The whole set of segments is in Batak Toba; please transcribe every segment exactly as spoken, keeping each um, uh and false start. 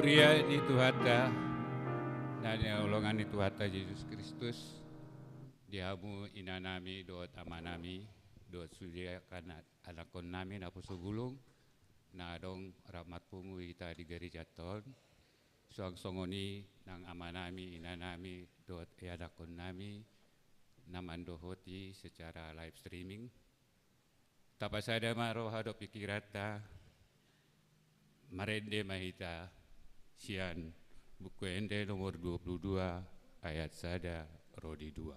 Huria ni Tuhanta, na hinaholongan ni Tuhanta Jesus Kristus, di hamu inanami dohot amanami, dohot sude angka anakkonnami naposo bulung, na adong rap marpungu hita di garejanta on, suang songon i nang amanami, inanami, dohot anakkonnami, na mandohoti secara live streaming. Tapasada ma roha dohot pikiranta, marende ma hita sian Buku Ende nomor dua puluh dua ayat sada ro di dua.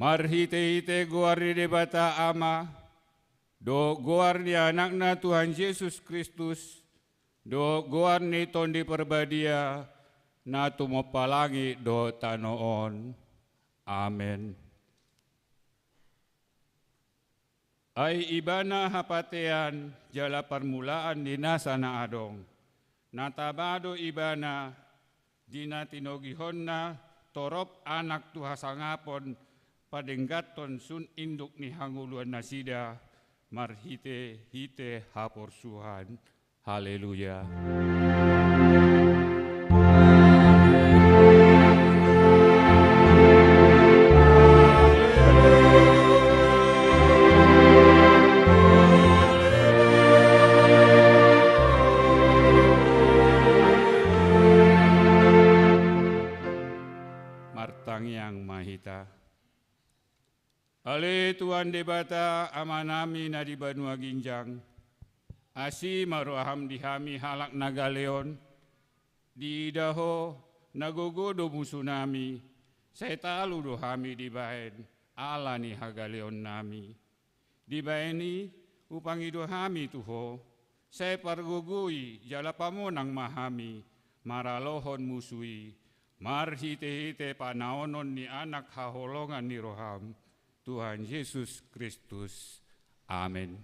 Marhitehite goar ni Debata Ama, dohot goar ni Anakna Tuhan Jesus Kristus, dohot goar ni Tondi Parbadia, na tumompa langit dohot tano on. Amen. Ai Ibana hapatean jala parmulaan ni nasa na adong. Na taba do Ibana, di na tinogihonna torop anak tu hasangapon, padengganhon sun induk ni hangoluan nasida, marhitehite haporsuhan. Haleluya. Martangiang ma hita. Ale Tuhan Debata Amanami na di banua ginjang, asi ma roham di hami halak na gale on, diida Ho na gogo do musunami, sai talu do hami dibahen ala ni hagaleonnami. Dibahen i hupangido hami tu Ho, sai pargogoi jala pamonang ma hami maralohon musu i, marhitehite panaonon ni Anak haholongan ni roham, Tuhan Jesus Kristus. Amen.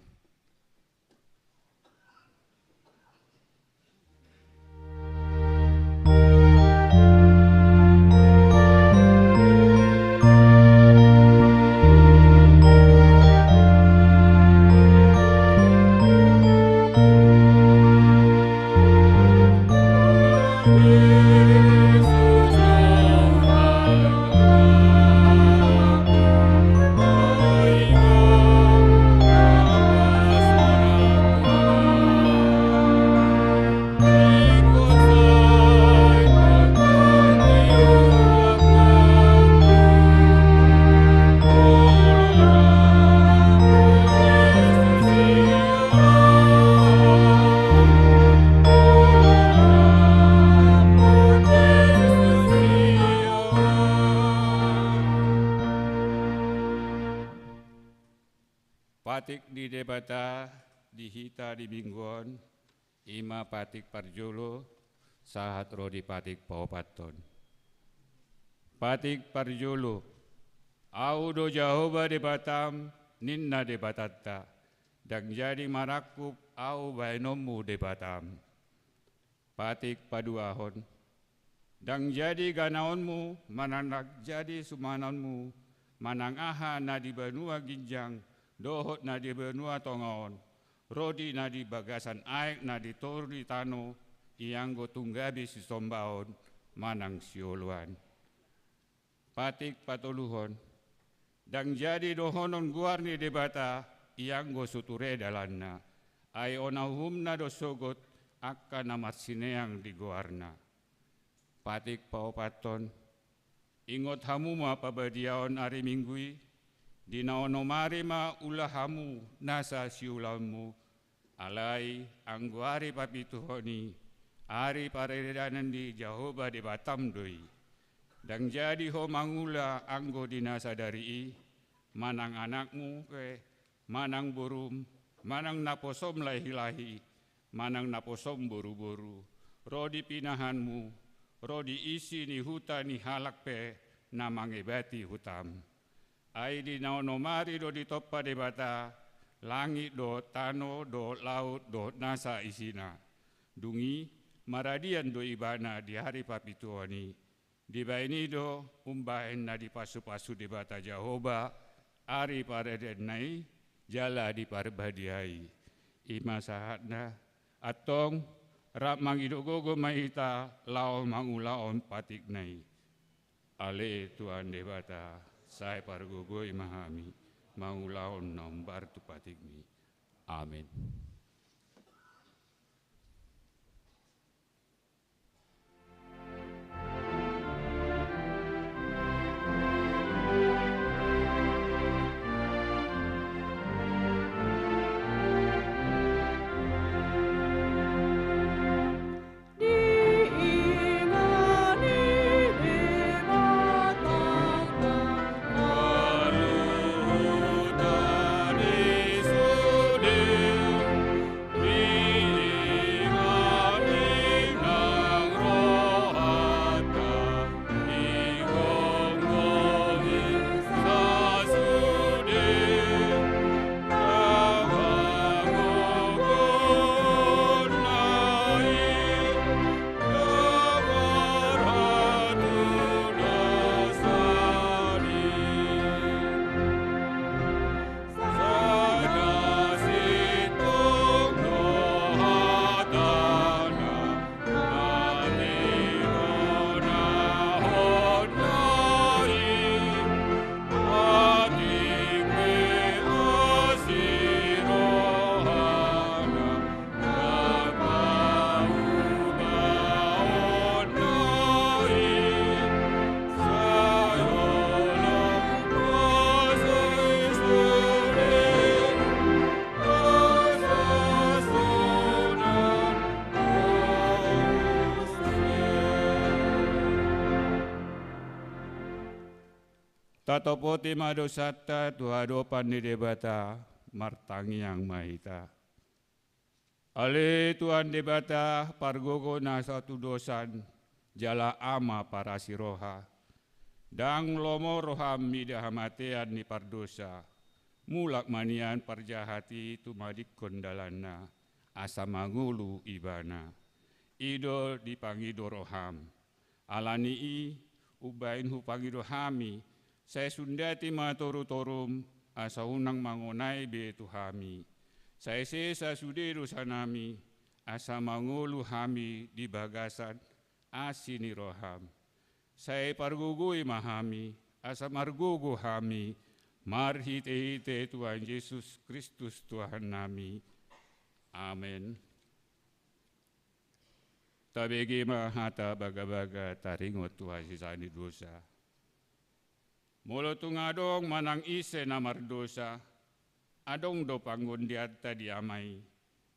Patik ni Debata di hita di minggu on, i ma patik parjolo, sahat ro di patik paopathon. Patik parjolo, Ahu do Jahowa Debatam, ninna Debatanta, ndang jadi marangkup ahu bahenonmu Debatam. Patik paduahon. Ndang jadi ganaonmu, manang ndang jadi sumanonmu, manang aha na di banua ginjang dohot na di banua tonga on, ro di na di bagasan aek na di toru ni tano, ianggo tung gabe sisombaon manang sioloan. Patik patoluhon. Ndang jadi dohonon goar ni Debata, ianggo so ture dalanna, ai ona uhumna do sogot angka na marsineang di goarna. Patik paopathon. Ingot hamu ma pabadiaon ari Minggu i, di na onom ari ma ula hamu nasa siulaonmu, alai anggo ari papituhon i, ari paredanan ni Jahowa Debatam do i. Ndang jadi ho mangula anggo di na sadari i, manang anakmu pe, manang borum, manang naposom lahi-lahi, manang naposom boru-boru, ro di pinahanmu, ro di isi ni huta ni halak pe na mangebati hutam. Ai di na onom ari do ditompa Debata langit dohot tano dohot laut dohot nasa isina. Dung i maradian do ibana di ari papituhon i. Dibahen i do umbahen na dipasu-pasu Debata Jahowa ari paredaanna i jala diparbadiai. I ma sahatna. Antong, rap mangido gogo ma hita laho mangulahon patikna i. Ale Tuhan Debata, sai pargogoi ma hami mangulahon na hombar tu patikmi. Amen. Tatopoti ma dosanta tu adopan ni Debata, martangiang ma hita. Ale Tuhan Debata, pargogo na satudosan, jala Ama parasi roha. Ndang lomo roham mida hamatean ni pardosa. Mulak ma nian parjahat i tumadingkon dalanna, asa mangolu ibana. I do dipangido roham. Ala ni i, umbahen hupangido hami, sai sundati ma torutorum, asa unang mangonai be tu hami. Sai sesa sude dosanami, asa mangolu hami di bagasan asi ni roham. Sai pargogoi ma hami, asa margogo hami, marhitehite Tuhan Jesus Kristus Tuhannami. Amen. Tabege ma hata bagabaga taringot tu hasesaan ni dosa. Molo tung adong manang ise na mardosa, adong do panggondianta di Ama i,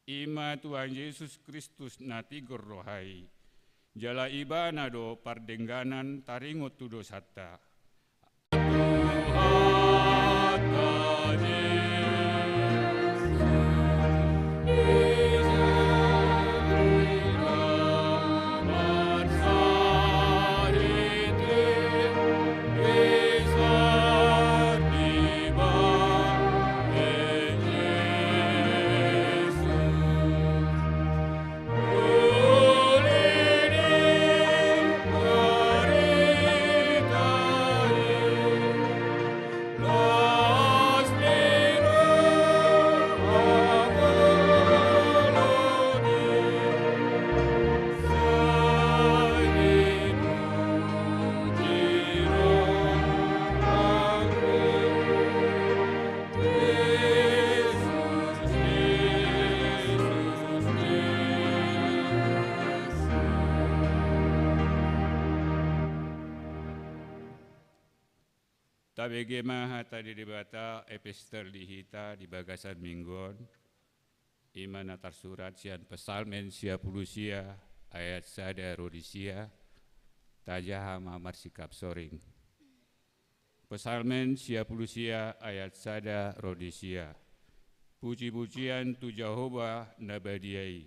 i ma Tuhan Jesus Kristus na tigor roha i. Jala Ibana do pardengganan taringot tu dosanta. Tabege ma hata ni Debata, epistel di hita di bagasan minggu on. I ma na tarsurat sian Psalmen sia pulu sia, ayat sada ro di sia. Tajaha ma marsikap soring. Psalmen sia pulu sia, ayat sada ro di sia. Pujipujian tu Jahowa na badia i.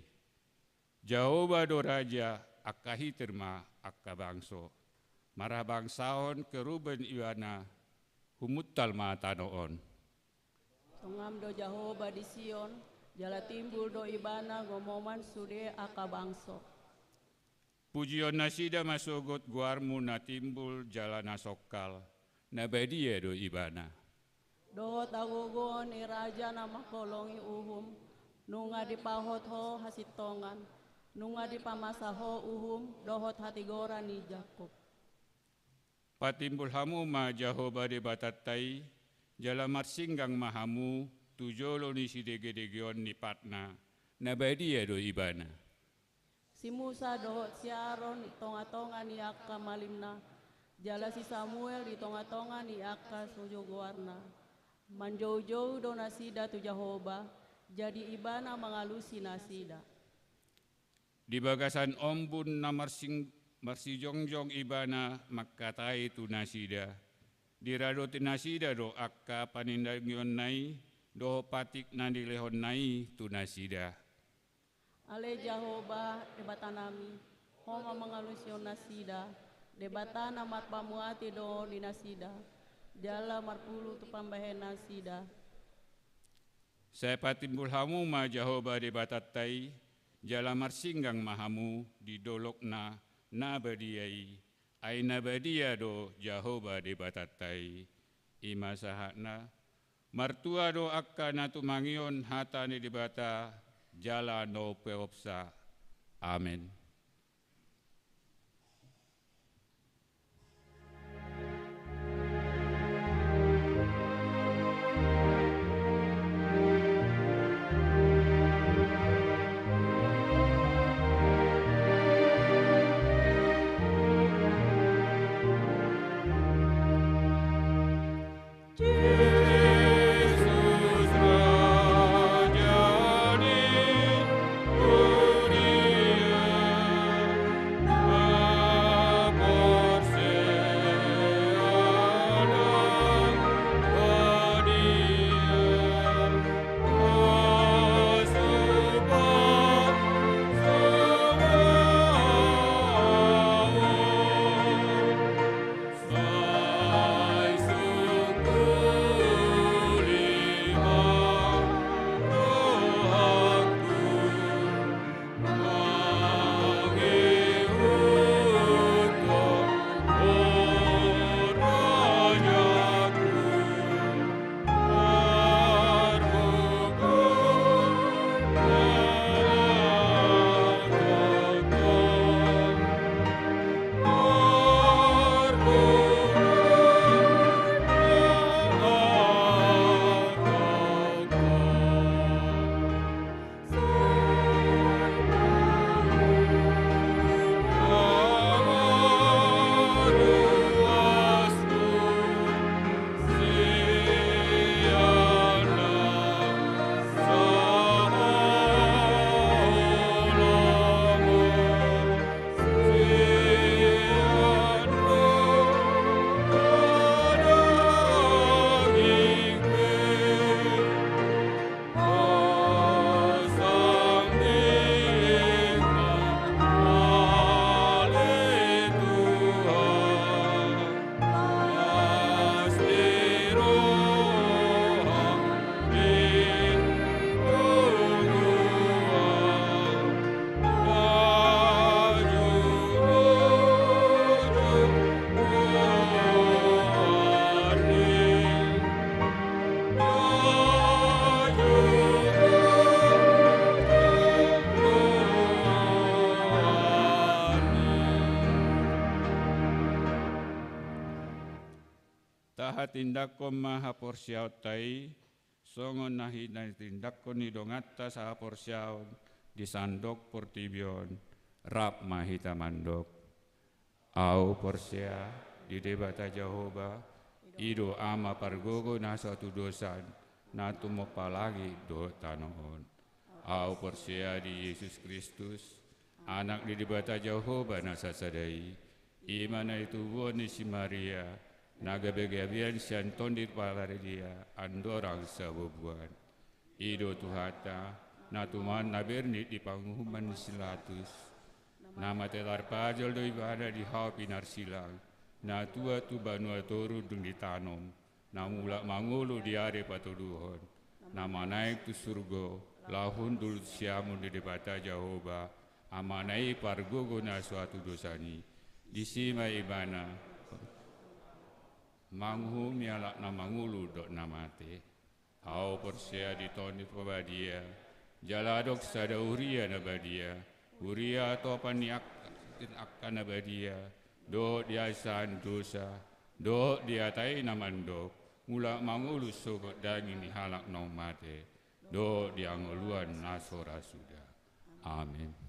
Jahowa do raja, angka hiter ma angka bangso. Marhabangsahon keruben ibana, humuntal ma tano on. Songam do Jahowa di Sion, jala timbul do ibana gomoman sude angka bangso. Pujion nasida ma sogot goarmu na timbul jala na songkal, na badia do ibana. Dohot hagogoon ni raja na mangholongi uhum, nunga dipahot ho hasintongan, nunga dipamasa ho uhum dohot hatigoran ni Jakkob. Patimbul hamu ma Jahowa Debatanta i, jala marsinggang ma hamu tu jolo ni sidegedegeon ni patna, na badia do ibana. Si Musa dohot si Aron di tongatonga ni angka malimna, jala si Samuel di tongatonga ni angka sogo goarna. Manjoujou do nasida tu Jahowa, jadi ibana mangalusi nasida. Di bagasan ombun na marsing-, marsijongjong ibana mangkatai tu nasida. Diradoti nasida do angka panindangionna i, dohot patik na nilehonna i tu nasida. Ale Jahowa, Debatanami, ho ma mangalusi nasida, Debata na marpamuati do di nasida, jala marpulu tu pambahenannasida. Sai patimbul hamu ma Jahowa Debatanta i, jala marsinggang ma hamu di dolokna na badia i, ai na badia do Jahowa Debatanta i. I ma sahatna. Martua do angka na tumangihon hata ni Debata, jala na umpeopsa. Amen. Tahatindangkon ma haporseaonta i, songon na hinatindangkon ni donganta sahaporseaon di sandok portibi on. Rap ma hita mandok. Ahu porsea di Debata Jahowa, I do Ama pargogo na so hatudosan, na tumompa langit dohot tano on. Ahu porsea di Jesus Kristus, Anak ni Debata Jahowa na sasada i, i ma na hitubuan ni si Maria, na gabegabean sian Tondi Parbadia, andorang sabubuan. I do Tuhanta, na tumandang na bernit di panguhuman ni si Pilatus, na mate tarpajal do ibana di hau pinarsilang, na tuat tu banua toru dung ditanom, na mulak mangolu di ari patoluhon, na manaek tu surgo, laho hundul tu siamun ni Debata Jahowa, Amana i pargogo na so hatudosan i. Disi ma ibana manguhumi halak na mangolu dohot na mate. Ahu porsea di Tondi Parbadia, jala adong sada huria na badia, huria atopan ni angka, angka na badia, dohot di hasesaan dosa, dohot di hata i na mandok, mulak mangolu sogot daging ni halak naung mate, dohot di hangoluan na so ra suda. Amen.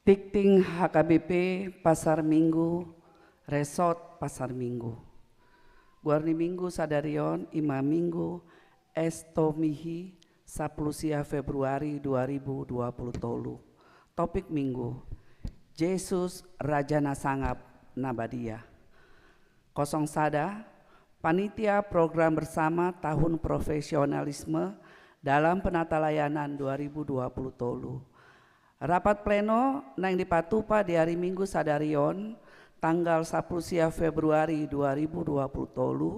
Tingting H K B P Pasar Minggu, Resort Pasar Minggu. Goar ni Minggu sadari on ima Minggu Estomihi, sapuluh sia Februari dua ribu dua puluh tolu. Topik Minggu: Jesus Raja na Sangap na Badia. Kosong sada, Panitia Program Bersama Tahun Profesionalisme dalam Penatalayanan dua ribu dua puluh tolu. Rapat pleno naeng dipatupa di ari Minggu sadari on, tanggal sapuluh sia Februari dua ribu dua puluh tolu,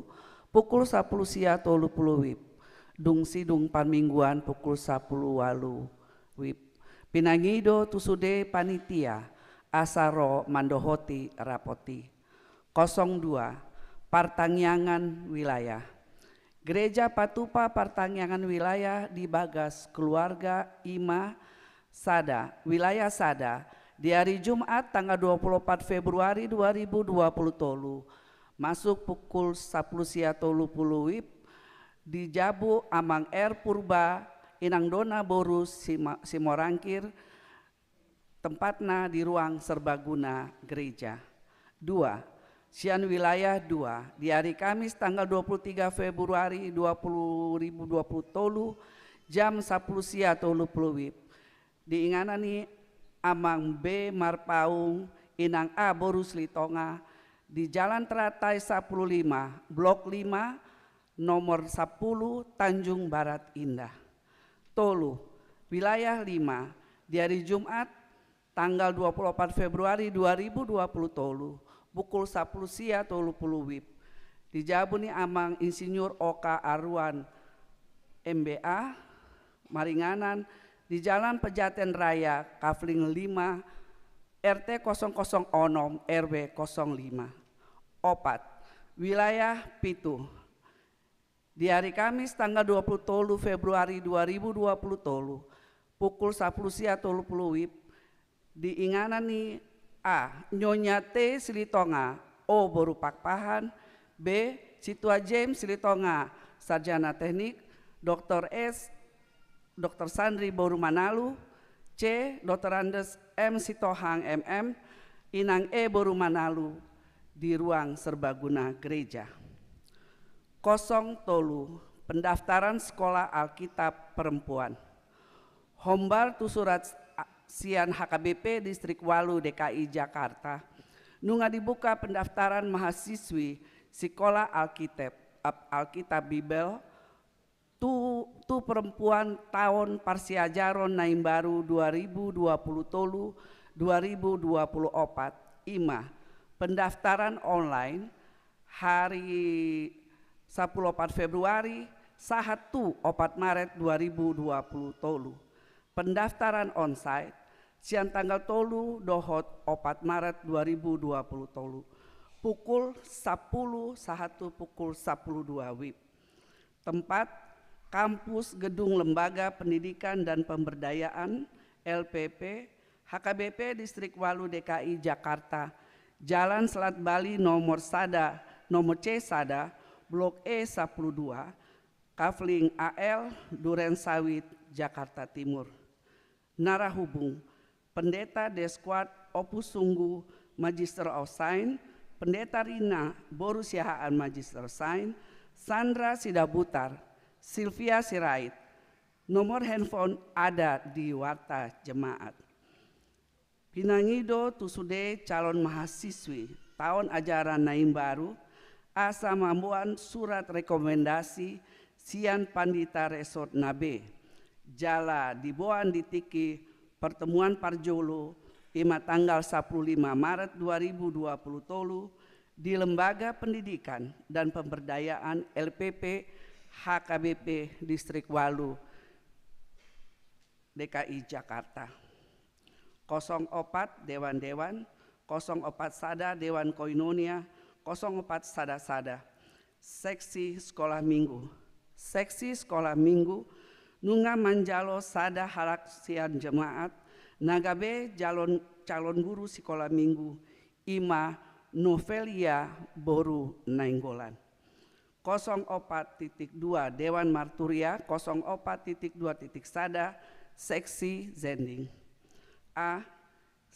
pukul sapuluh sia tolu puluh wib, dung sidung parmingguan pukul sapuluh ualu wib. Pinangido tu sude panitia asa ro mandohoti rapot i. Kosong dua, partangiangan wilayah. Gereja patupa partangiangan wilayah di bagas keluarga ima sada, wilayah sada, di ari Jumat tanggal dua puluh opat Februari dua ribu dua puluh tolu, masuk pukul sapuluh sia tolu puluh wib, di jabu Amang R Purba, Inang Dona boru Sima-, Simorangkir, tempatna di ruang serbaguna gereja. Dua, sian wilayah dua, di ari Kamis tanggal dua puluh tiga Februari dua puluh ribu dua puluh tolu, jam sapuluh sia tolu puluh wib, di inganan ni Amang B Marpaung, Inang A boru Silitonga, di Jalan Teratai sapuluh lima, Blok lima, nomor sapuluh, Tanjung Barat Indah. Tolu, wilayah lima, di ari Jumat tanggal dua puluh opat Februari dua ribu dua puluh tolu, pukul sapuluh sia tolu puluh wib, di jabu ni Amang Insinyur Oka Aruan, M B A, maringanan di Jalan Pejaten Raya, Kafling lima, R T kosong kosong onom, R W kosong lima. Opat, wilayah pitu, di ari Kamis tanggal dua puluh tolu Februari dua ribu dua puluh tolu, pukul sapuluh sia tolu puluh wib, di inganan ni A Nyonya T Silitonga, O boru Pakpahan, B Situa James Silitonga, Sarjana Teknik, Doktor S Doktor Sandri boru Manalu, C Doktor Andes M Sitohang M M, Inang E boru Manalu, di ruang serbaguna gereja. Kosong tolu, pendaftaran Sekolah Alkitab Perempuan. Hombar tu surat sian H K B P Distrik ualu D K I Jakarta, nunga dibuka pendaftaran mahasiswi Sekolah Alkitab, Alkitab Bibel, tu, tu perempuan taon parsiajaron na imbaru dua ribu dua puluh tolu, dua ribu dua puluh opat, ima pendaftaran online hari sapuluh opat Februari sahat tu opat Maret dua ribu dua puluh tolu. Pendaftaran onsite sian tanggal tolu dohot opat Maret dua ribu dua puluh tolu, pukul sapuluh sahat tu pukul sapuluh dua wib. Tempat, kampus gedung Lembaga Pendidikan dan Pemberdayaan, L P P, H K B P Distrik ualu D K I Jakarta, Jalan Selat Bali nomor sada, nomor C sada, Blok E sapuluh dua, Kafling A L, Duren Sawit, Jakarta Timur. Narahubung, Pendeta Desquad Opus Sunggu, Magister of Science, Pendeta Rina boru Siahaan, Magister of Science, Sandra Sidabutar, Sylvia Sirait. Nomor handphone ada di warta jemaat. Pinangido tu sude calon mahasiswi taon ajaran na imbaru, asa mamboan surat rekomendasi sian pandita resort na be, jala diboan di tingki pertemuan parjolo, ima tanggal sapuluh lima Maret dua ribu dua puluh tolu, di Lembaga Pendidikan dan Pemberdayaan, L P P, H K B P Distrik ualu, D K I Jakarta. Kosong opat, dewan-dewan, kosong opat sada, dewan koinonia, kosong opat sada sada, seksi sekolah minggu. Seksi sekolah minggu nunga manjalo sada halak sian jemaat na gabe calon, calon guru sekolah minggu, ima Novelia boru Nainggolan. Kosong opat titik dua, dewan marturia, kosong opat titik dua titik sada, seksi zending. A,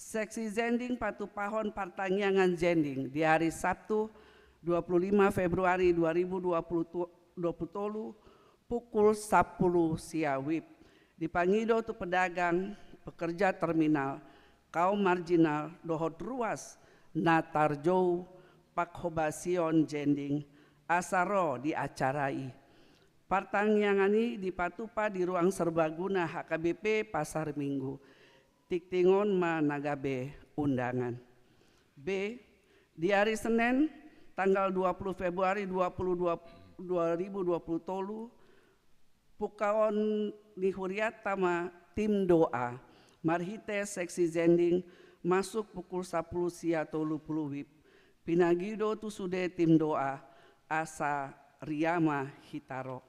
Seksi zending patupahon partangiangan zending di hari Sabtu, dua puluh lima Februari dua ribu dua puluh tolu, pukul sampulu sia wib. Dipangido tu pedagang, pekerja terminal, kaum marginal, dohot ruas na tarjou panghobasion zending asa ro di acara i. Partangiangan i dipatupa di ruang serbaguna H K B P Pasar Minggu. Tingtingon ma na gabe undangan. B. Di hari Senin, tanggal dua puluh Februari dua puluh dua, dua ribu dua puluh tolu, pungkaon ni hurianta ma tim doa marhite seksi zending masuk pukul sampulu sia tolu pulu wib. Pinangido tu sude tim doa asa ria ma hita ro.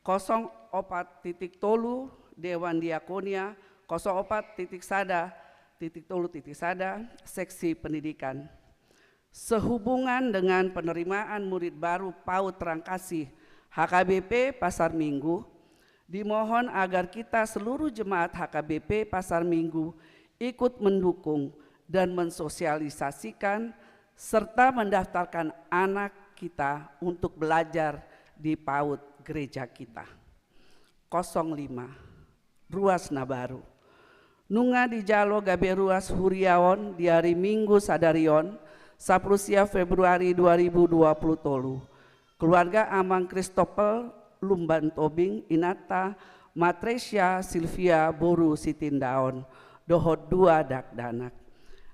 Kosong opat titik tolu, Dewan Diakonia, kosong opat titik sada titik tolu titik sada, Seksi Pendidikan. Sehubungan dengan penerimaan murid baru PAUD Terang Kasih H K B P Pasar Minggu, dimohon agar kita seluruh jemaat H K B P Pasar Minggu ikut mendukung dan mensosialisasikan serta mendaftarkan anak kita untuk belajar di PAUD gereja kita. Kosong lima, ruas na baru. Nunga dijalo gabe ruas huria on di hari Minggu sadari on, sampulu sia Februari dua ribu dua puluh tolu. Keluarga Amang Christopher Lumban Tobing, inanta Matresia Silvia boru Sitindaon, dohot dua dakdanak.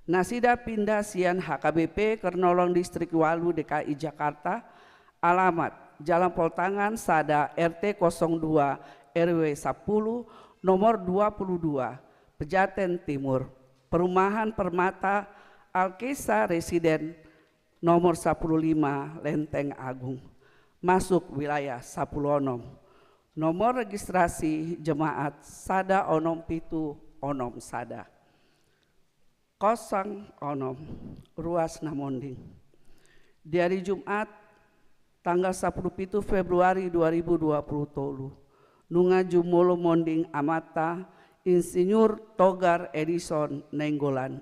Nasida pinda sian H K B P Kernolong Distrik ualu D K I Jakarta, alamat Jalan Poltangan sada, R T kosong dua, R W sampulu, nomor dua puluh dua, Pejaten Timur, Perumahan Permata Alkesa Residen, nomor sampulu lima, Lenteng Agung, masuk wilayah sampulu onom. Nomor registrasi jemaat sada onom pitu onom sada. Kosong onom, ruas na monding. Di hari Jumat, tanggal sampulu pitu Februari dua ribu dua puluh tolu, nunga jumolo monding amanta Insinyur Togar Edison Nainggolan.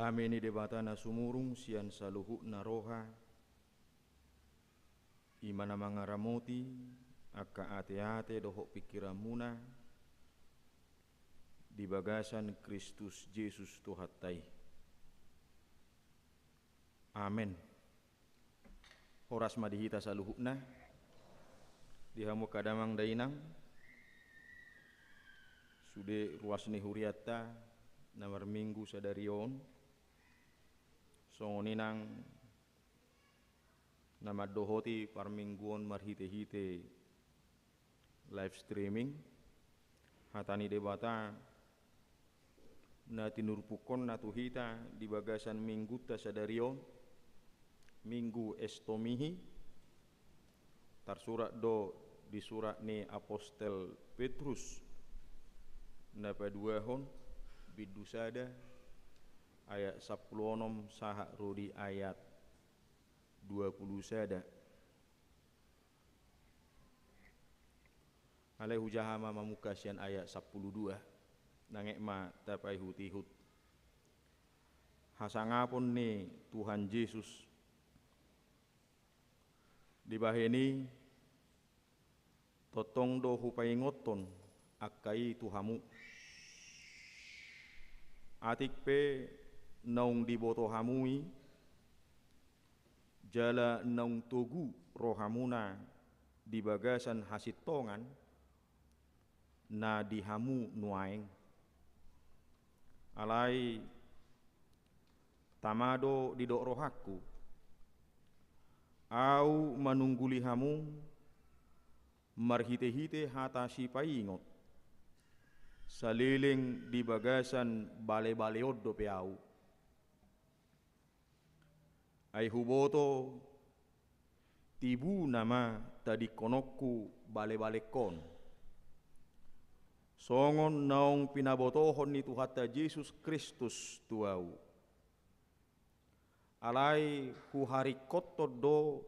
Dame ni Debata na sumurung sian saluhutna roha, i ma na mangaramoti angka ateate dohot pingkiranmuna di bagasan Kristus Jesus Tuhanta i. Amen. Horas ma di hita saluhutna, di hamu angka damang dainang, sude ruas ni hurianta na marminggu sadari on, songon i nang na mandohoti parmingguon marhitehite live streaming, hata ni Debata na tinurpukkonna tu hita di bagasan minggunta sadari on, Minggu Estomihi, tarsurat do di surat ni Apostel Petrus na paduahon, bindu sada, ayat sampulu onom sahat ro di ayat dua pulu sada. Alai hujaha ma mamungka sian ayat sampulu dua, nang ek ma tapaihutihut hasangapon ni Tuhan Jesus. Dibahen i, tongtong do hupaingothon angka i tu hamu. Atik pe naung diboto hamu i, jala naung togu rohamuna di bagasan hasintongan na di hamu nuaeng. Alai tama do didok rohangku, ahu manungguli hamu marhitehite hata sipaingot, saleleng di bagasan balebale on dope ahu. Ai huboto, tibu nama tadingkononku balebalengkon, songon naung pinabotohon ni Tuhanta Jesus Kristus tu ahu. Alai huharingkothon do,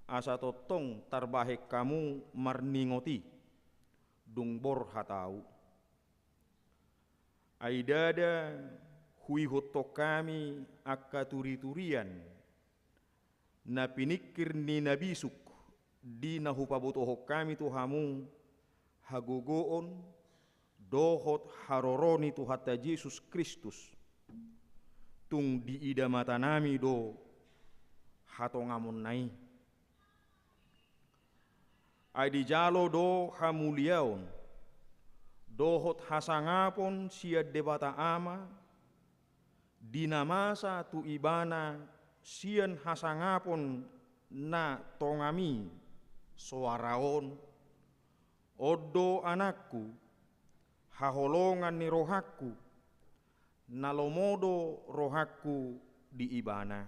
asa tongtong tarbahen hamu marningot i, dung borhat ahu. Ai ndada huihuthon hami angka turiturian na piningkir ni na bisuk, di na hupabotohon hami tu hamu hagogoon dohot haroro ni Tuhanta Jesus Kristus, tung diida matanami do hatongamonna i. Ai dijalo do hamuliaon dohot hasangapon sian Debata Ama, di na masa tu Ibana sian hasangapon na tongam i soara on: On do Anakku, haholongan ni rohangku, na lomo do rohangku di Ibana.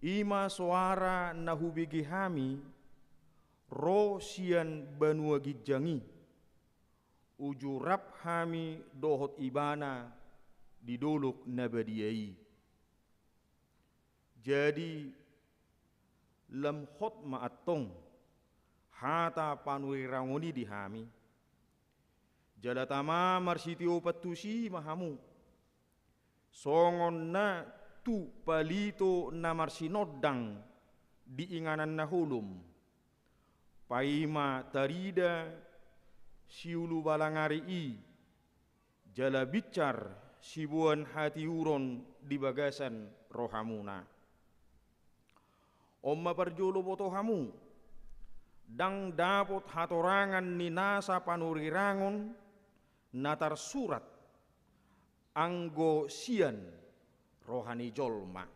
I ma soara na hubege hami ro sian banua ginjang i, uju rap hami dohot Ibana di dolok na badia i. Jadi, lam hot ma antong hata panurirangon i di hami. Jala tama marsitiopan tusi ma hamu, songon na tu palito na marsinondang di inganan na holom, paima tarida siulubalangari i, jala binsar siboan hatiuron di bagasan rohamuna. On ma parjolo boto hamu, ndang dapot hatorangan ni nasa panurirangon na tarsurat anggo sian roha ni jolma.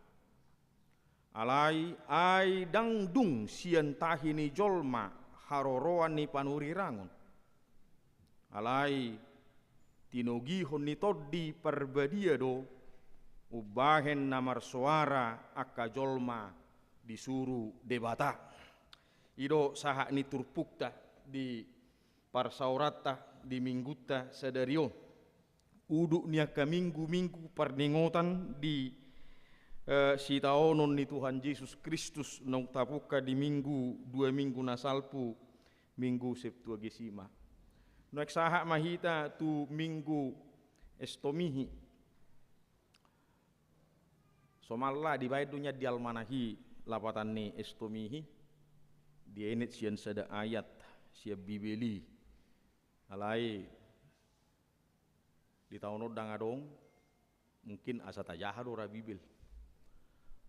Alai ai ndang dung sian tahi ni jolma haroroan ni panurirangon. Alai tinogihon ni Tondi Parbadia do umbahen na marsoara angka jolma disuru Debata. I do sahat ni turpukta di parsaoranta di minggunta sadari on. Udut ni angka minggu-minggu parningotan di, eh, sitaonon ni Tuhan Jesus Kristus, naung tapungka di minggu, dua minggu na salpu, Minggu Septuagesima. Nuaeng sahat ma hita tu Minggu Estomihi. Somalna dibaen do nian di almanak i lapatan ni estomihi, dienet sian sada ayat sian Bibel i. Alai di taon on ndang adong, mungkin asa tajaha do ra Bibel.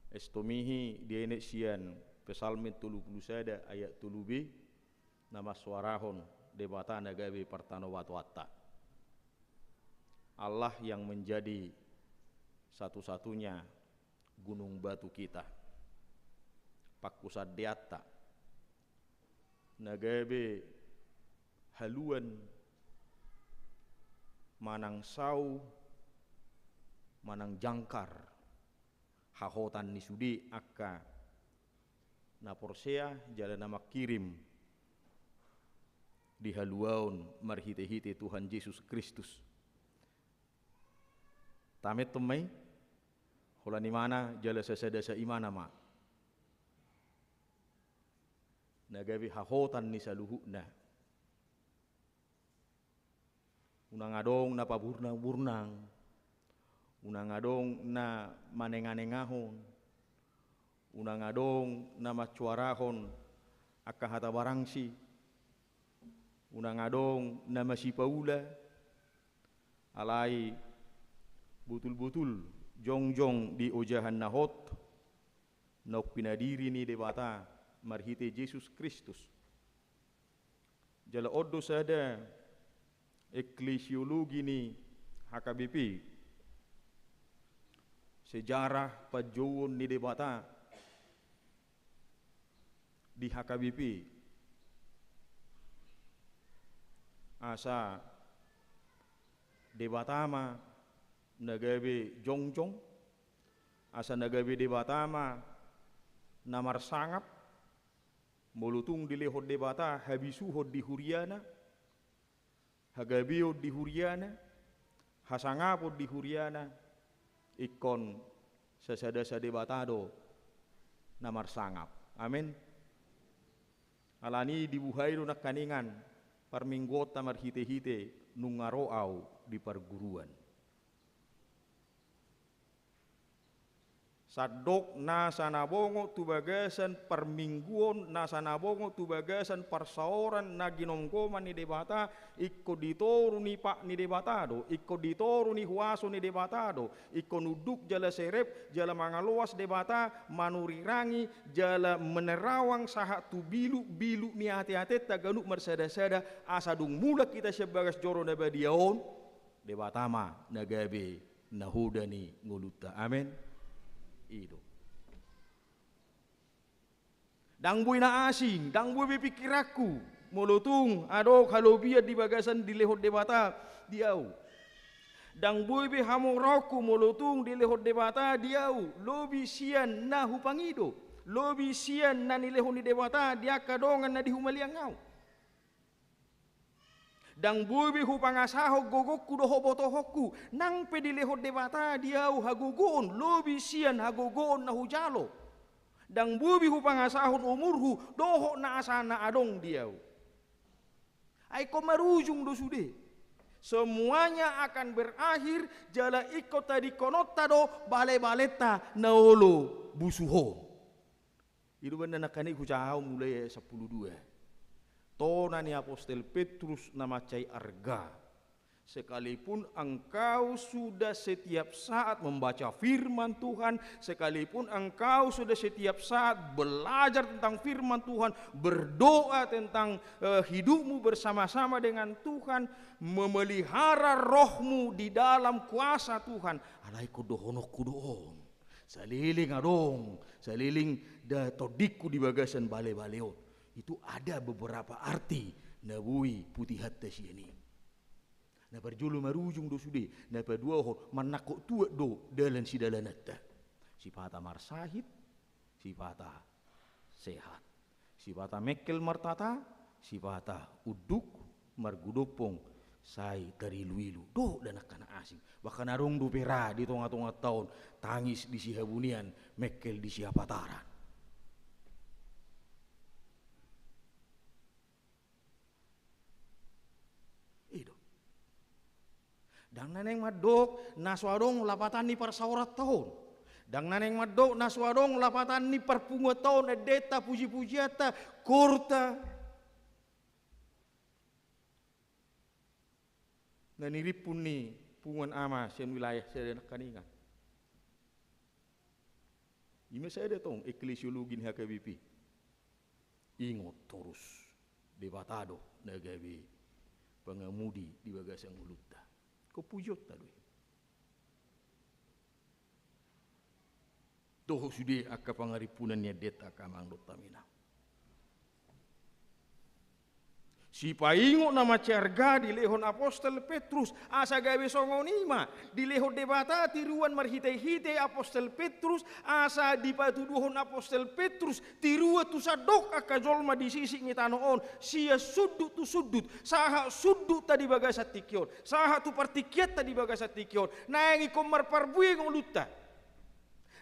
Estomihi dienet sian Psalmen tolu pulu sada ayat tolu b, na marsoarahon Debata na gabe partanobatoanta. Allah yang menjadi satu-satunya gunung batu kita, pangkusandeanta, na gabe haluan manang sau manang jangkar hahotan ni sude angka na porsea jala na mangkirim di haluaon marhite-hite Tuhan Jesus Kristus. Tamet ma i, holan imana jala sasada saimana ma na gabe hahotan ni saluhutna. Unang adong na paburnang-burnang, unang adong na manenga-nengahon, unang adong na mansoarahon angka hata barangsi, unang adong na masipaula, alai botul-botul jongjong di ojahan na hot naung pinadiri ni Debata marhite Jesus Kristus. Jala on do sada eklesiologi ni H K B P, sejarah panjouon ni Debata di H K B P, asa Debata ma na gabe jongjong, asa na gabe Debata ma na marsangap. Molo tung dilehon Debata habisuhon di huriana, hagabeon di huriana, hasangapon di huriana, ingkon sasada sa Debata do na marsangap. Amen. Alani dibuhai do nangkaningan parmingguonta marhite-hite nunga ro au di parguruan. Sandok nasa na bongot tu bagasan parmingguon, nasa na bongot tu bagasan parsaoran na ginomgoman ni Debata, ingkon di toru ni pat ni Debata do, ingkon di toru ni huaso ni Debata do, ingkon unduk jala serep, jala mangaloas Debata, manurirangi, jala menerawang sahat tu biluk-biluk ni ate-atenta ganup marsada-sada, asa dung mulak hita sian bagas joro na badia on, Debata ma na gabe nahoda ni ngolunta. Amen. I do. Ndang boi na asing, ndang boi be pingkiranku, molo tung adong halobian di bagasan dilehon Debata di ahu. Ndang boi be hamoraonku, molo tung dilehon Debata di ahu lobi sian na hupangido, lobi sian na nilehon ni Debata di angka dongan na di humaliang ahu. Ndang boi be hupangasahon gogongku dohot botohonku, nang pe dilehon Debata di ahu hagogoon lobi sian hagogoon na hujalo. Ndang boi be hupangasahon umurhu dohot na asa na adong di ahu. Ai ingkon marujung do sude. Semuanya akan berakhir, jala ingkon tadingkononta do bale-balenta na olo busuhon. I do umbahen na nangkaning hujaha mulai ayat sampulu dua. Tona ni apostel Petrus na mansai arga. Sekalipun engkau sudah setiap saat membaca firman Tuhan, sekalipun engkau sudah setiap saat belajar tentang firman Tuhan, berdoa tentang, eh, hidupmu bersama-sama dengan Tuhan, memelihara rohmu di dalam kuasa Tuhan, alai ingkon dohononku do on. Saleleng adong, saleleng da tondingku di bagasan bale-bale on, itu ada beberapa arti na boi putihanta sian i. Na parjolo marujung do sude, na paduahon mannangkok tuat do dalan sidalananta. Sipata marsahit, sipata sehat. Sipata mengkel martata, sipata unduk margodompong sai tarilu-ilu. Dohot da nangkin na asing. Bahkan adong dope ra di tonga-tonganta on, tangis di sihabunian, mengkel di sihapataran. I do. Ndang na naeng mandok na so adong lapatan ni parsaoranta on. Ndang na naeng mandok na so adong lapatan ni parpunguanta on, endenta, pujipujianta, korta. Na nirimpun ni punguan ama sian wilayah sada nangkaningan. I ma sada tong eklesiologi ni H K B P. Ingot torus, Debata do na gabe pangamudi di bagasan ngolunta. Ingkon pujionta do i. Dohot sude angka pangarimpunan ni endenta, angka amang dohot inang. Sipaingot na mansai arga dilehon apostel Petrus, asa gabe songon i ma dilehon Debata tiruan marhitehite apostel Petrus, asa dipatuduhon apostel Petrus tiruan tu sandok angka jolma di sisik ni tano on, sian sundut tu sundut, sahat sundutta di bagasan tingki on, sahat tu partingkianta di bagasan tingki on. Naeng ingkon marparbue ngolunta.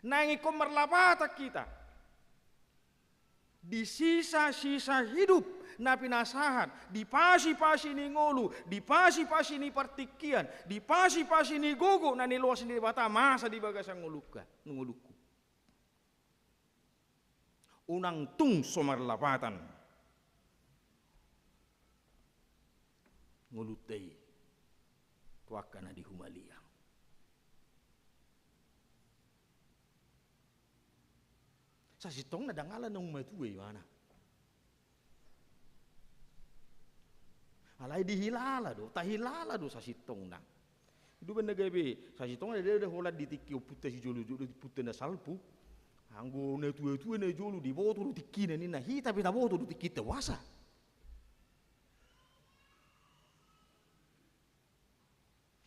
Naeng ingkon marlapatan hita. Di sisa-sisa hidup na pinasahat, di pasi-pasi ni ngolu, di pasi-pasi ni partingkian, di pasi-pasi ni gogo na niloas ni Debata masa di bagasan ngolungka, ngolungku. Unang tung so marlapatan ngolunta i tu angka na di humaliang. Sasintongna ndang ala naung matua ibana. Alai dihilala do, tahilala do sasintongna. Ido umbahen na gabe sasintongna, ndada holan di tingki ompunta sijolojolo, di ompunta na salpu. Anggo natua-tua najolo diboto do tingkina ninna, hita pe taboto do tingkinta, boasa?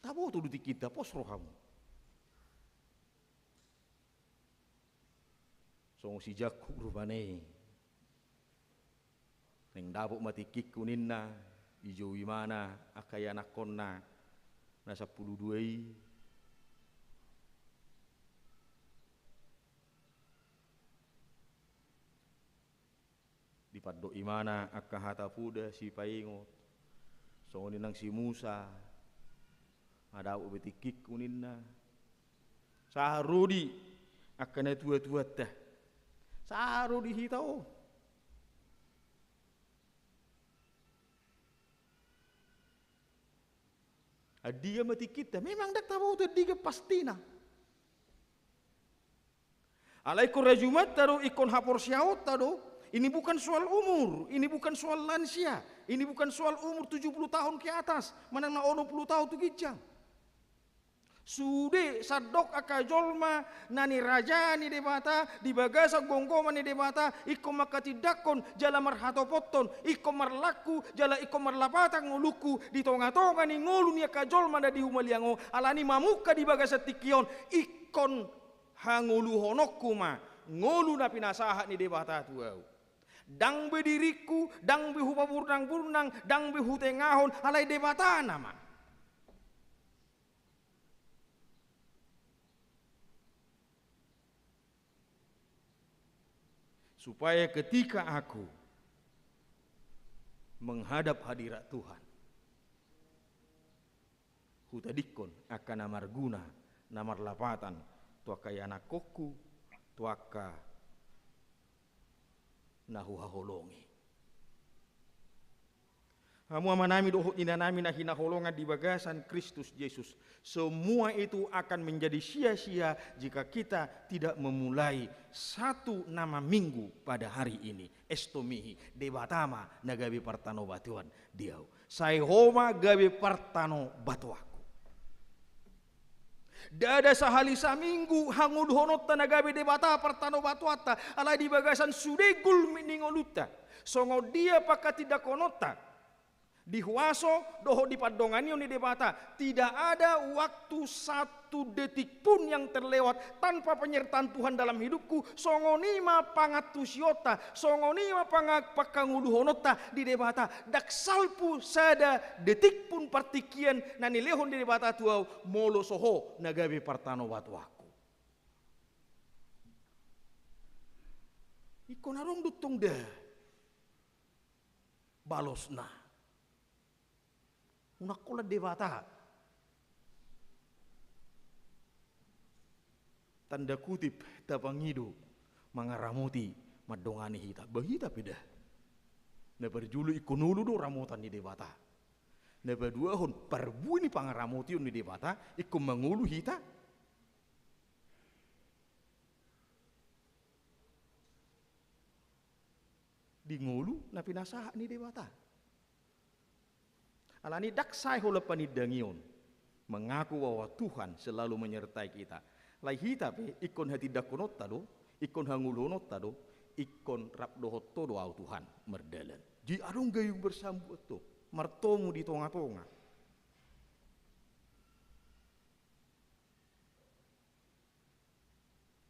Taboto do tingkinta, pos rohamu. Songon si Jakub rupani. Naeng dapot ma tingkingku ninna, dijou imana angka ianakhonna na sampulu dua i. Dipandok imana angka hata poda sipaingot. Songon i nang si Musa, ndang dapot be tingkingku ninna. Sahat ro di angka natua-tuanta. Sahat ro di hita on. Andigan ma tingkinta, memang ndang taboto andigan pastina. Alai ingkon rajumanta do, ingkon haporseaonta do. Ini bukan soal umur, ini bukan soal lansia, ini bukan soal umur tujuh puluh tahun ke atas, manang na onom puluh tahun tu ginjang. Sude sandok angka jolma na nirajai ni Debata, di bagasan gomgoman ni Debata, ingkon manghatindanghon jala marhatopothon, ingkon marlaku jala ingkon marlapatan ngolungku di tonga-tonga ni ngolu ni angka jolma na di humaliang on, alani mamungka di bagasan tingki on, ingkon hangoluhononku ma ngolu na pinasahat ni Debata tu ahu. Ndang be diringku, ndang be hupaburnang-burnang, ndang be hutengahon, alai Debata nama. Supaya ketika aku menghadap hadirat Tuhan, hutadingkon angka na marguna, na marlapatan, tu angka ianakhonku, tu angka na huhaholongi. Hamu amanami dohot inanami na hinaholongan di bagasan Kristus Jesus, semua itu akan menjadi sia-sia jika kita tidak memulai satu nama minggu pada hari ini. Esto mihi, Debata ma na gabe partanobatuan di ahu. Sai ho ma gabe partanobatuanku. Ndada sahali saminggu hangoluhononta na gabe Debata partanobatuanta, alai di bagasan sude gulmit ni ngolunta. Songon dia panghatindanghononta di huaso dohot di pandonganion ni Debata, tidak ada waktu satu detik pun yang terlewat tanpa penyertaan Tuhan dalam hidupku. Songon i ma pangantusionta, songon i ma panga-, panghangoluhononta di Debata. Ndang salpu sada detik pun partingkian na nilehon ni Debata tu ahu, molo so ho na gabe partanobatuanku. Ingkon adong do tong da balosna. Unang holan Debata. Tanda kutip, tapangido mangaramoti mandongani hita. Ba hita pe da. Na parjolo ingkon olo do ramotan ni Debata. Na paduahon, parbue ni pangaramotion ni Debata ingkon mangolu hita di ngolu na pinasahat ni Debata. Alani ndang sae holan panindangion mengaku bahwa Tuhan selalu menyertai kita. Alai hita pe ingkon hatindangkononta do, ingkon hangoluhononta do, ingkon rap dohot Ho do ahu Tuhan mardalan. Jadi adong gayung bersambut do, martomu di tongatonga.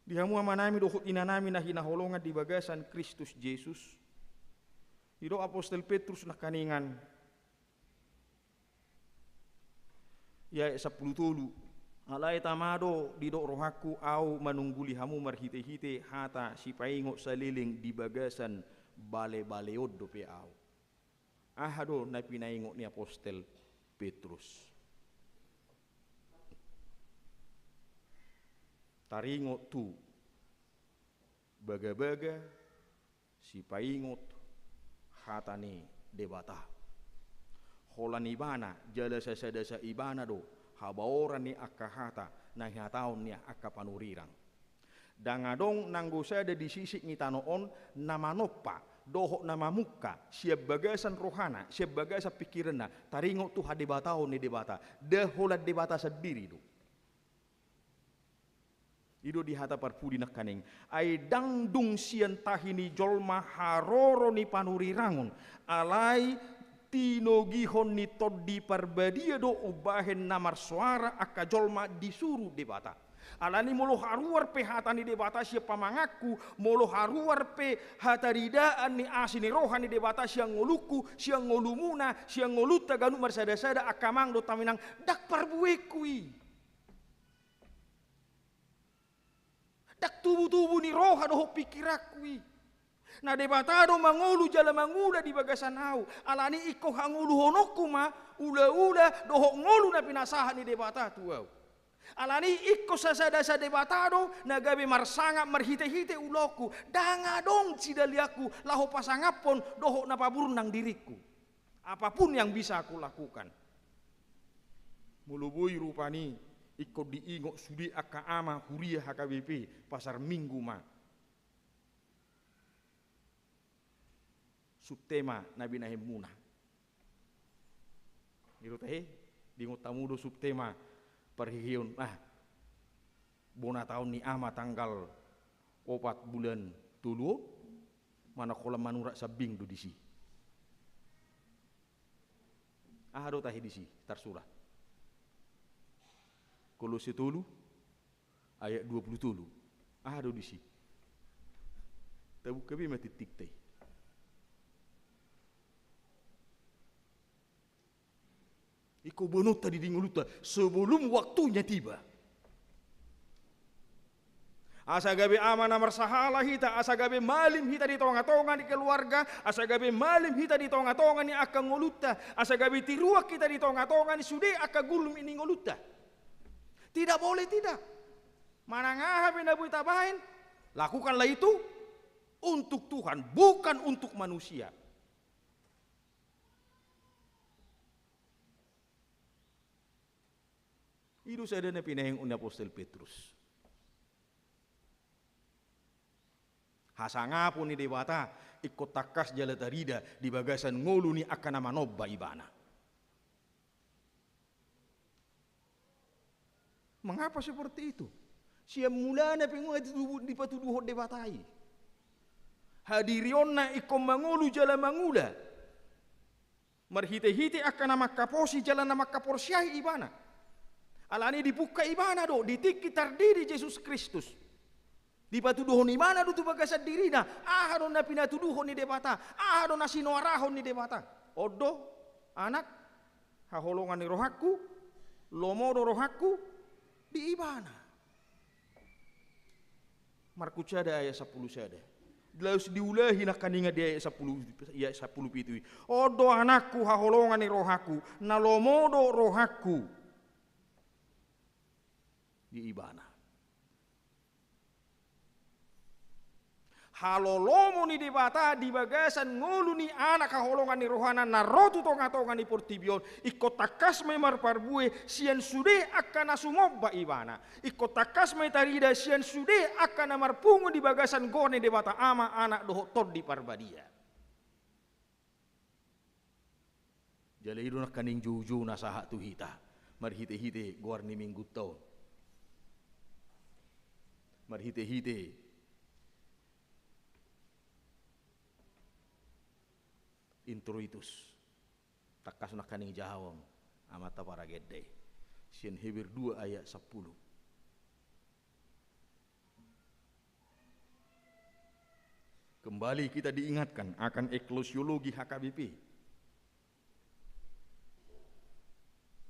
Di hamu amanami dohot inanami na hinaholongan di bagasan Kristus Jesus, didok apostel Petrus nangkaningan, ia sampulu tolu, alai tama do didok rohangku ahu manungguli hamu marhitehite hata sipaingot saleleng di bagasan balebale on dope ahu. Aha do na pinaingot ni apostel Petrus? Taringot tu bagabaga sipaingot hata ni Debata. Holan ibana jala sasadasa ibana do habaoran ni angka hata na hataon ni angka panurirang. Ndang adong nanggo sada di sisik ni tano on na manompa dohot na mamungka sian bagasan rohana, sian bagasan pingkiranna, taringot tu hadebataon ni Debata. Nda holan Debata sandiri do. I do di hata parpudi nangkaning, ai ndang dung sian tahi ni jolma haroro ni panurirangon, alai tinogihon ni Tondi Parbadia do umbahen na marsoara angka jolma disuru Debata. Alani molo haruar pe hata ni Debata sian pamanganku, molo haruar pe hataridaan ni asi ni roha ni Debata sian ngolungku, sian ngolumuna, sian ngolunta ganup marsadasada angka amang dohot inang, ndang parbuengku i. Ndang tubutubu ni roha dohot pingkiranku i. Na Debata do mangolu jala mangula di bagasan ahu. Alani ingkon hangoluhononku ma ulaula dohot ngolu na pinasahat ni Debata tu ahu. Alani ingkon sasadasa Debata do na gabe marsangap marhitehite ulaonku. Ndang adong sidalianku laho pasangaphon dohot na paburnang diringku. Apapun yang bisa aku lakukan. Molo boi rupani ingkon diingot sude angka ama huria H K B P, pasar Minggu ma subtema na binahenmuna. I do tahe, diingot hamu do subtema parheheon, ah, bona taon ni ama tanggal opat bulan tolu on, manang holan manurak sambing do disi. Aha do tahe disi tarsurat? Kolose tolu ayat dua pulu tolu. Aha do disi? Tabuka be ma tingtingta i. Ingkon boanonta di ngolunta sebelum waktunya tiba. Asa gabe ama na marsahala hita, asa gabe malim hita di tongatonga ni keluarga, asa gabe malim hita di tongatonga ni angka ngolunta, asa gabe tiruan hita di tongatonga ni sude angka gulmi ni ngolunta. Tidak boleh tidak. Manang aha pe na boi tabahen, lakukanlah itu untuk Tuhan, bukan untuk manusia. I do sada na pinaingot ni apostel Petrus. Hasangapon ni Debata ingkon tangkas jala tarida di bagasan ngolu ni angka na manomba Ibana. Mengapa seperti itu? Sian mulana pe nunga dipatuduhon Debata i. Hadirionna ingkon mangolu jala mangula marhitehite angka na mangkaposi jala na mangkaporseai Ibana. Alani dipungka Ibana do di tingki tardidi Jesus Kristus. Dipatuduhon Ibana do tu bagasan dirina aha do na pinatuduhon ni Debata, aha do na sinoarahon ni Debata. On do, Anak, haholongan ni rohangku, lomo do rohangku di Ibana. Markus sada ayat sampulu sada. Laos diulahi nangkaningan di ayat sampulu, ayat sampulu pitu i. On do Anakku, haholongan ni rohangku, na lomo do rohangku di Ibana. Halolomo ni Debata di bagasan ngolu ni Anak haholongan ni rohana na ro tu tonga-tonga ni portibi on, ingkon tangkas ma i marparbue sian sude angka na sumomba Ibana. Ingkon tangkas ma i tarida sian sude angka na marpungu di bagasan goar ni Debata Ama, Anak dohot Tondi Parbadia. Jala i do nangkaning joujou na sahat tu hita marhite-hite goar ni Minggunta on. Marhite-hite Introitus. Tangkas nangkaning jahaon amanta paragenda i sian Heber dua ayat sampulu. Kembali kita diingatkan akan eklesiologi H K B P.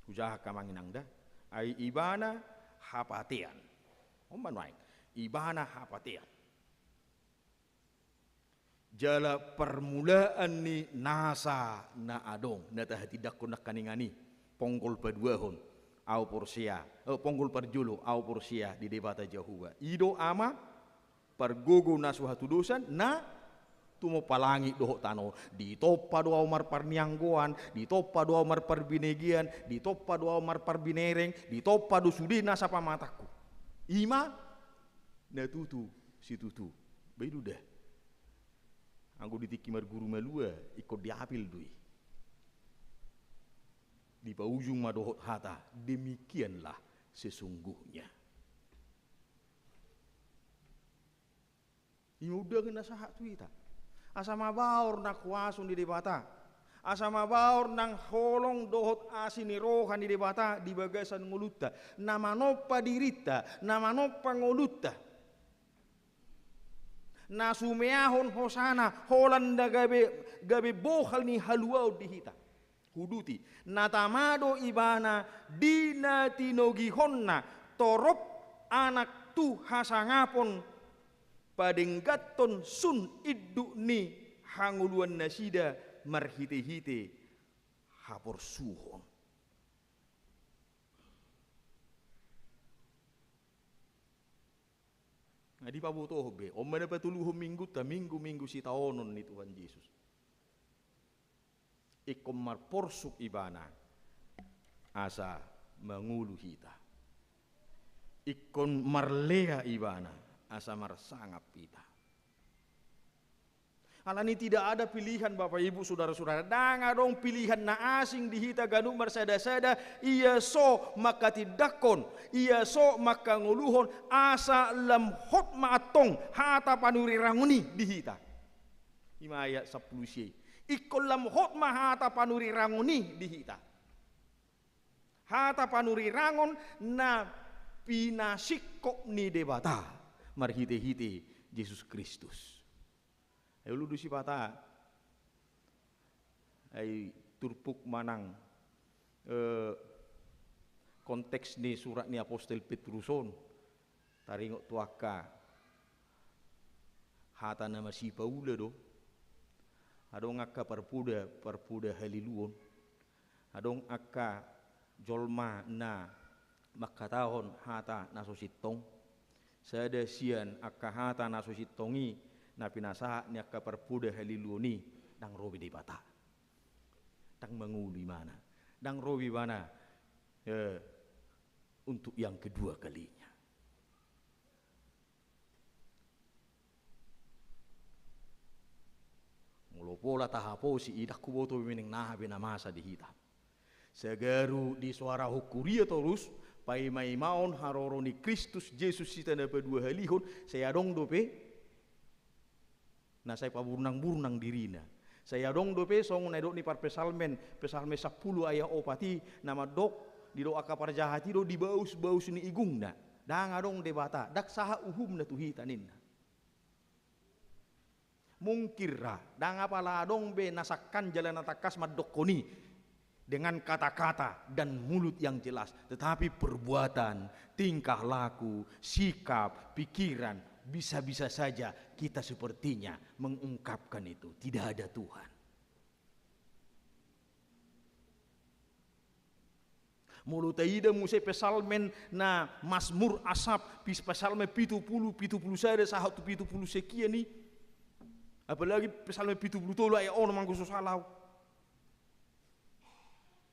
Hujaha hamu amang inang da, ai Ibana hapatean. On ma nuaeng, Ibana hapatean. Jala parmulaan ni nasa na adong, na tahatindangkon nangkaningan i, ponggol paduahon, au porsea, eh, ponggol parjolo, au porsea di Debata Jahowa. I do Ama, pargogo na so hatudosan, na tumompa langit dohot tano. Ditompa do au marparnianggoan, ditompa do au marparbinegean, ditompa do au marparbinereng, ditompa do sude nasa pamatangku. I ma na tutu situtu. Ba i do da. Anggo di tingki marguru malua, ingkon diapil do i. Dipaujung ma dohot hata, demikianlah sesungguhnya. I ma undangan na sahat tu hita. Asa mabaor nang huaso ni Debata. Asa mabaor nang holong dohot asi ni roha ni Debata di bagasan ngolunta. Na manompa dirinta, na manompa ngolunta. Na sumeahon hosana, holan na gabe, gabe bohal ni haluaon di hita. Huduti, na tama do Ibana di na tinogihonna torop anak tu hasangapon, padengganhon sun induk ni hangoluannasida marhite-hite haporsuhon. Na dipabotohon be, on ma na patoluhon Minggunta, Minggu-Minggu Sitaonon ni Tuhan Jesus. Ingkon marporsuk Ibana asa mangolu hita. Ingkon marlea Ibana asa marsangap hita. Alani tidak ada pilihan, Bapak, Ibu, Saudara-saudara. Ndang adong pilihan na asing di hita ganup marsada-sada, ia so mangkatindangkon, ia so mangkangoluhon, asa lam hot ma antong hata panurirangon i di hita. I ma ayat sampulu sia i. Ingkon lam hot ma hata panurirangon i di hita. Hata panurirangon na pinasingkop ni Debata marhite-hite Jesus Kristus. Ai olo do sipata, ai turpuk manang, eh, konteks ni surat ni apostel Petrus on, taringot tu angka hata na masipaula do. Adong angka parpoda, parpoda haliluon. Adong angka jolma na mangkatahon hata na so sintong. Sada sian angka hata na so sintong i na pinasahat ni angka parpoda haliluon i, ndang ro be Debata. Ndang mangolu Ibana. Ndang ro be Ibana, eh, untuk yang kedua kalinya. Molo pola tahaposi i, ndang huboto be mening naha be na masa di hita. Sagaru disoarahon huria torus, paima-imaon haroro ni Kristus Jesus hita na paduahalihon, sai adong dope na sai paburnang-burnang dirina. Sai adong dope songon na nidok ni parpsalmen, Psalmen sampulu ayat opat i, na mandok, didok angka parjahat i do di baus-baus ni igungna. Ndang adong Debata, ndang sahat uhumna tu hita ninna. Mungkin ra, ndang apala adong be na sangkan jala na tangkas mandokkon i dengan kata-kata dan mulut yang jelas, tetapi perbuatan, tingkah laku, sikap, pikiran, bisa-bisa saja kita sepertinya mengungkapkan itu. Tidak ada Tuhan. Molo taida muse psalmen na Masmur Asap, pis-, psalmen pitu pulu, pitu pulu sada sahat tu pitu pulu sekian i, Apalagi Psalmen pitu pulu tolu ayat onom, anggo so sala au.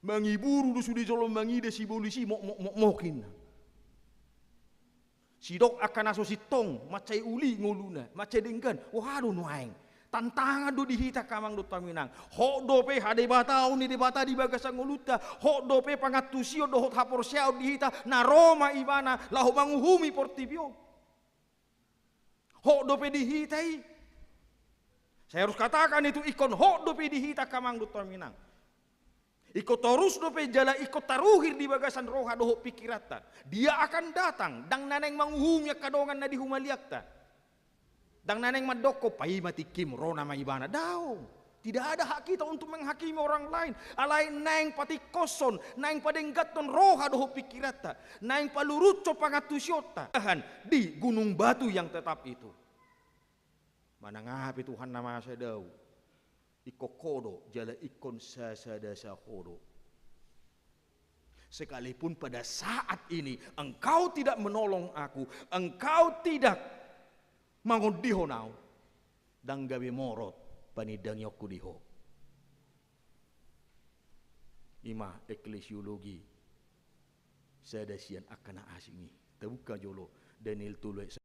Mangiburu do sude jolma mangida sibolis i, mok, mok, mok, mok, inna. Sidok angka na so sintong, mansai uli ngoluna, mansai denggan, boha do nuaeng? Tantangan do di hita angka amang dohot hamu inang. Hot dope hadebataon ni Debata di bagasan ngolunta, hot dope pangantusion dohot haporseaon di hita, na ro ma Ibana laho manguhumi portibi on. Hot dope di hita i. Saya harus katakan itu, ingkon hot dope di hita angka amang dohot hamu inang. Ingkon torus dope jala ingkon taruhir di bagasan roha dohot pikiranta. Dia akan datang, ndang na naeng manguhumi angka dongan na di humaliangta. Ndang na naeng mandokkon, paima tingkim, ro nama Ibana. Daong. Tidak ada hak kita untuk menghakimi orang lain. Alai naeng patingkoshon, naeng padengganhon roha dohot pikiranta, naeng palurushon pangantusionta. Tahan di gunung batu yang tetap itu. Manang aha pe Tuhan na masa dao, ingkon ho do, jala ingkon sasada sa ho do. Sekalipun pada saat ini engkau tidak menolong aku, engkau tidak mangondihon au, ndang gabe morot panindangionku di ho. Ima eklesiologi sada sian angka na asing i. Tabuka jolo Daniel tolu ayat